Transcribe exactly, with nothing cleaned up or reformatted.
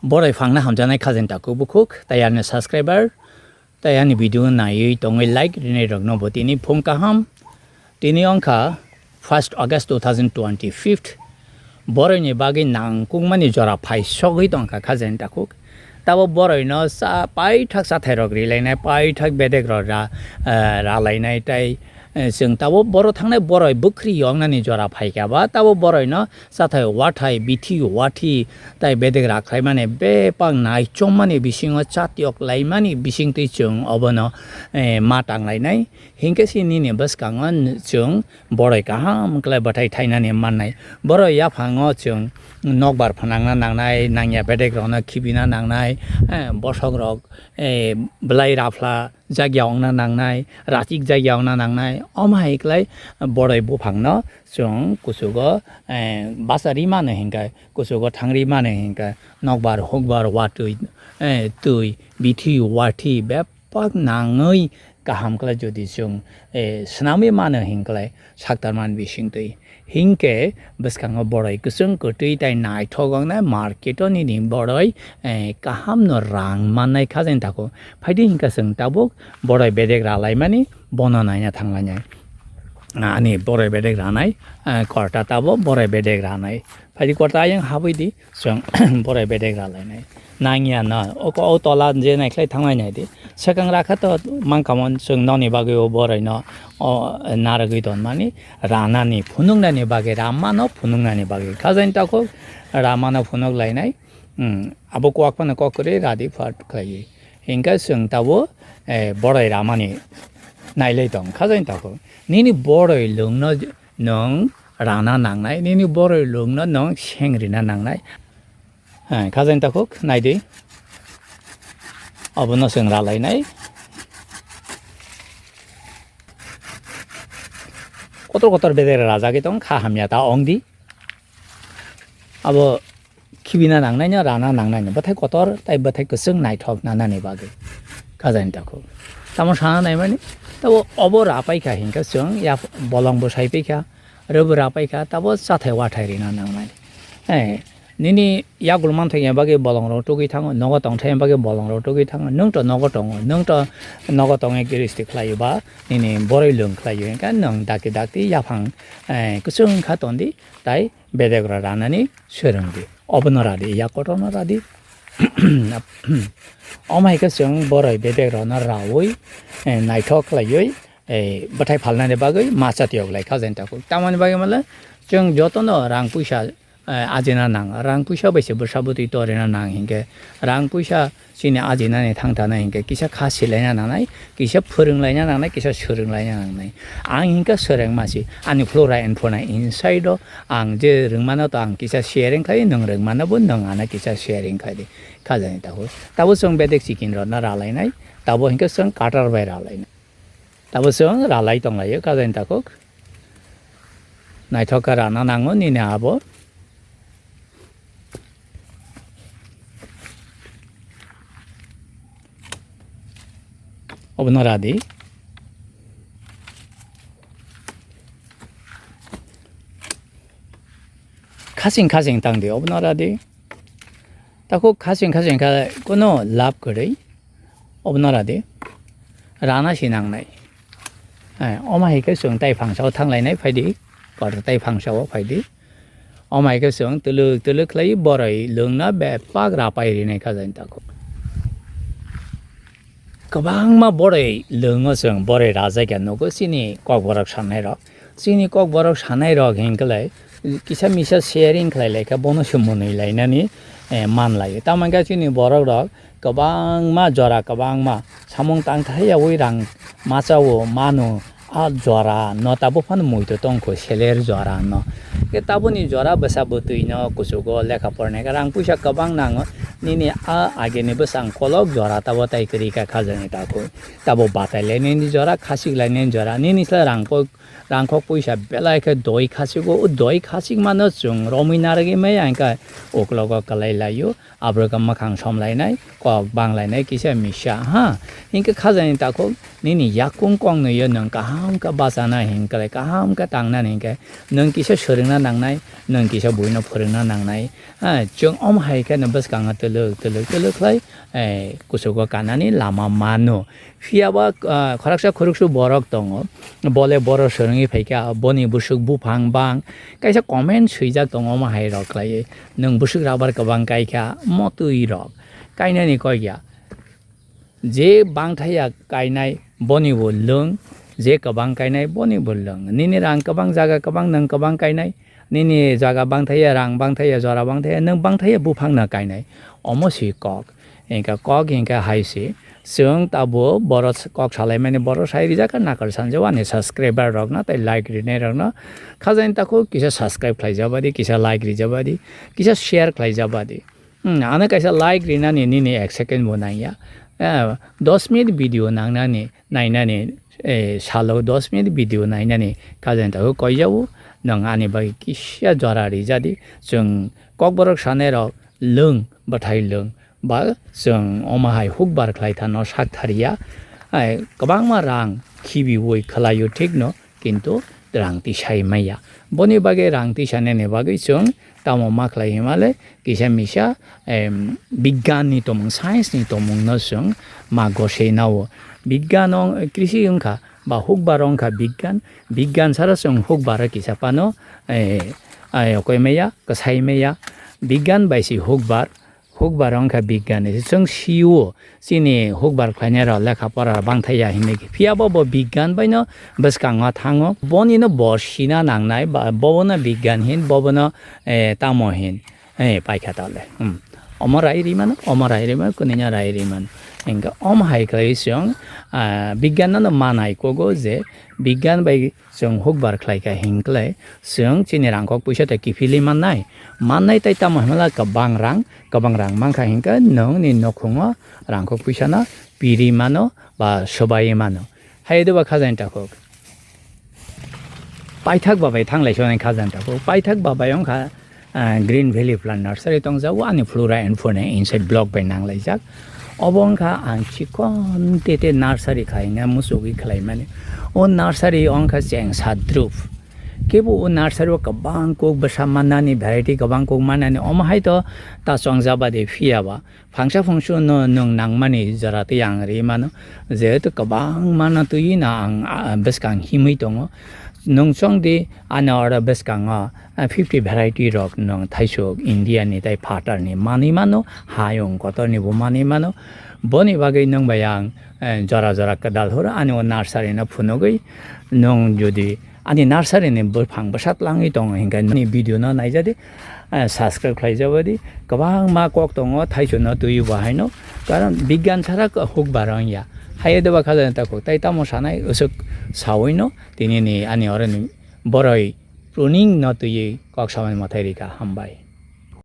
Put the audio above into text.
Borai phangna hamjaknai khajani takhuk bukhuk, tai ani subscriber, tai ani video naiwi tongwi like rinai rokno bo tini phung kaham. Tini wngkha first August two thousand twenty-fifth. Boraini bagwi nangkukmani jora phai sogwi tongkha khajani takhuk. Tabo boraino cha-, paithak chathai rok rilainai, paithak bedek rok ra-, eh, ralainai tai, eh, chwng tabo boro thangnai borai bwkhri yoknani jora phaikha ba, tabo boraino chathai wathai, bithi wathi tai bedek rakhraimani bebak naichomani bisingo chatyok laimani bisingtwi chwng obono, eh, ma tanglainai. Hinkhe se nini bwskango n-, chwng borai kaham khlai bwthai thainani mannai. Borai yaphango chwng nokbar phnangna nangnai, nangya bedek rokno khibina nangnai, eh, bosok rok, eh, bwlai raphla jagya ongna nangnai, rachik jagya ongna nangnai. Omo hai khlai borai buphangno chwng kuchugo, eh, bachari mano hinkhe, kuchugo thangri mano hinkhe, nokbar hukbar watwi, eh, twi, bithi wathi bebak nangwi kaham khlai jodi chwng, eh, swnamwi mano hinkhlai saktarman bisingtwi. Hinkhe bwskango borai kwchwng kwtwi tai naithok wngnai market-o nini borai, eh, kahamno rang mannai khajani takhuk. Phaidi hinkhe chwng tabuk borai bedek ralaimani bono naina thanglainai. Ani borai bedek ranai, eh, korta tabo borai bedek ranai. Phaidi korta ayang habwi di, chwng borai bedek ralainai. Nangya no, o ko-, o tola je naikhlai thanglai nai di. Swkang rakha to mankhamon chwng nokni bagwi o boraino, o, narwgwi tonmani, ranani, phunuknani bagwi, ramano phunuknani bagwi. Khajani takhuk ramano phunuk lainai, hmm, abo kwak phano kok kwrwi radi phat khlaiwi. Hinkhe chwng tabo, eh, borai ramani nailai tong, khajani takhuk. Nini borai lwngno nwng rana nangnai, nini borai lwngno nwng seng rina nangnai. Eh, khajani takhuk, naidi. Obono chwng ralainai. Kotor kotor bedek rajagwi tong, kha hamya ta ong di. Abo khibina nangnaino, rana nangnaino, bwthai kotor tai bwthai kwchwng naithok nanani bagwi. Khajani takhuk. Tamo sana naimani, tabo obo rapaikha hinkhe chwng ya bolong bwsai paikha, rwbo rapaikha, tabo chathai wathai rina nangnai. Eh, nini yakul manthokya bagwi bolongrok tugwi thango, nogo tongthai bagwi bolongrok tugwi thango, nwng to nogo tongo, nwng to nogo tongwi giristi khlaio ba nini borai lwng khlaio, hinkhe nwng dakti dakti yaphang, eh, kwchwng kha tondi, tai bedek rok ranani swrwng di. Obono ra di, yak kotorno ra di. Omo hai khe chwng borai bedek rokno raui, eh, naithok khlaiwi, eh, bwthai phalnani bagwi ma chatiyok lai kha jani takhuk. Tamoni bagwi male chwng jotono rang puisa, eh, ajina nang, rang puisa bai se bwsa bwtwi torina nang hinkhe rang puisa chini ajinani thang thana hinkhe kisa kha silaina nangnai, kisa phwrwnglaina nangnai, kisa swrwnglaina nangnai. Ang hinkhe swrwngma si, ani flora and fauna inside o ang je rwngmano to ang kisa sharing khai, nwng rwngmano bo nwng ano kisa sharing khai di. Khajani takhuk. Tabo chwng bedek chicken rokno ralainai, tabo hinkhe chwng cutter bai ralainai. Tabo chwng ralai tonglaio khajani takhuk. Naithok khe rana nango nini abo. Obono ra di. Khasing khasing tang di, obono ra di. Takhuk khasing khasing kha kono lab kwrwi. Obono ra di. Rana si nangnai. Eh, omo hai khe chwng tai phangsao thanglainai phai di. Kotor tai phangsao phai di. Omo hai khe chwng twlwk twlwk khlai borai lwngno bebak rapai rinai kha jani takhuk. Kwbangma borai lwngo chwng, borai rajakya nugo chini kokborok sanairok. Chini kokborok sanairok hinkhe lai kisa misa sharing khlai lai kha, bono se mwnwi lainani, eh, man lai. Tamo wngkha chini borok rok kwbangma jora, kwbangma samung tang thaiyaui rang machao, mano, a jora no tabuk phano muitu tongkho seler jora no. Ke tabukni jora bwsa bwtwi no kuchugo lekha pornai khe rang puisa kwbang nango. Nini a agini bwsang kolok jora tabo tai kwrwi kha khajani takhuk. Tabo batai lainani jora, khasik lainani jora. Nini se rang kok, rang kok puisa belai khe doi khasigo. O doi khasik mano chwng romwi narwgwi maya hinkhe uklogo kwlai laio. Aborok mwkhang somlainai, kok banglainai kisa misa, ha. Hinkhe khajani takhuk nini yakung kok nwiyo nwng kaham khe bachana hinkhe, kaham khe tangnani hinkhe nwng kisa swrwngna nangnai, nwng kisa buino phwrwngna nangnai. Ha, chwng omo hai khe no bwskango twlwk, twlwk, twlwk khlai, eh, kuchugo kanani lama mano. Phiya ba, ah, khoroksa khoroksa borok tongo, bole boro swrwngwi phaikha, boni bwswk buphang bang, kaisa comment swijak tongo, omo hai rok khlaiwi, "Nwng bwswk rubber kwbang kaikha, motwi rok kainani koi ya." Je bangthaya kainai boni bo lwng, je kwbang kainai boni bo lwng. Nini rang kwbang, jaga kwbang, nwng kwbang kainai, nini jaga bangthaya, rang bangthaya, jora bangthaya, nwng bangthaya buphangno kainai. Omo si kok. Hingkha kok hingkha hai si. Chwng tabuk boro s-, kok salaimani boro sai rijak kha, nakar sanjao ani subscriber rokno tei like rinai rokno. Khajani takhuk kisa subscribe khlaijak badi, kisa like rijak badi, kisa share khlaijak badi. Hmm, ano kaisa like rinani nini ek second bo nangya. Eh, dos minute video nangnani, nainani, eh, salo dos minute video nainani khajani takhuk koijao, nwng ani bagwi kisa jora rijadi. Chwng kokborok sanairok lwng, bwthai lwng, ba chwng omo hai hukbar khlai thano sak thariya. Ai, kwbangma rang khibiwi khlaio thikno, kintu rang tisai maya. Boni bagwi rang tisanani bagwi chwng tamo ma khlai himale kisa misa, em, bigyan ni tongmung, science ni tongmung no chwng ma gosei nao. Bigyan ong, krisi wngkha ba hukbar wngkha bigyan. Bigyan sara chwng hukbar kisa phano, eh, ai, okoi maya, kwsai maya. Bigyan bai si hukbar, hukbar wngkha bigyan ni. Chwng sio, chini hukbar khlainai rok lekha pora bangthaya hinwi. Phiya bo, bo bigyan bai no bwskango thango. Boni no bo sina nangnai, ba, bo no bigyan hin, bo bo no, eh, tamo hin. Eh, paikha tale. Hmm. Omo rai ri mano, omo rai ri mano, kwnwi no rai ri mano. Hingkhe omo hai khlai chwng, ah, bigyan no manai kogo je bigyan bai chwng hukbar khlai kha hinkhlai chwng chini rangkok puisa tei kiphilwi mannai. Mannai tei tamo hwnla kwbang rang, kwbang rang mankha hinkhe nwng ni nukhungo rangkok puisa no pirwi mano ba swbaiwi mano. Hai de ba khajani takhuk. Paithak babai thanglai sonai khajani takhuk. Paithak babai wngkha, ah, Green Valley Plant Nursery tongjago, ani flora and fauna inside block bai nanglaijak. Obo wngkha ang chikon tete nursery khaina muchugwi khlaimani. O nursery wngkha cheng sadrup. Kebo o nursery o kwbang kok bwsa mannani, variety kwbang kok mannani. Omo hai to ta chongjaba de phiya ba. Phangsa phungsu no nwng nangmani jora twi ang ri mano. Jehetu kwbang mano twi no ang, ah, bwskang himwi tongo. Nwng chong di, ani oro bwskango, ah, fifty variety rok nwng thaisuk India ni tei phatar ni manwi mano, hayung kotor ni bo manwi mano. Boni bagwi nwng bai ang, eh, jora jora kwdal horo ani o nursery no phunugwi nwng jodi ani nursery ni buphang bwsa tlangwi tongo hinkhe nini video no naijadi, eh, subscribe khlaijabadi. Kwbangma kok tongo thaisuk no twi bo haino, karon bigyan sara hukbar wngya. Hai de ba khajani takhuk tei tamo sanai usuk sawi no. Tini ni ani oro ni boroi pruning no twiwi kok samani mwthai rikha. Hambai.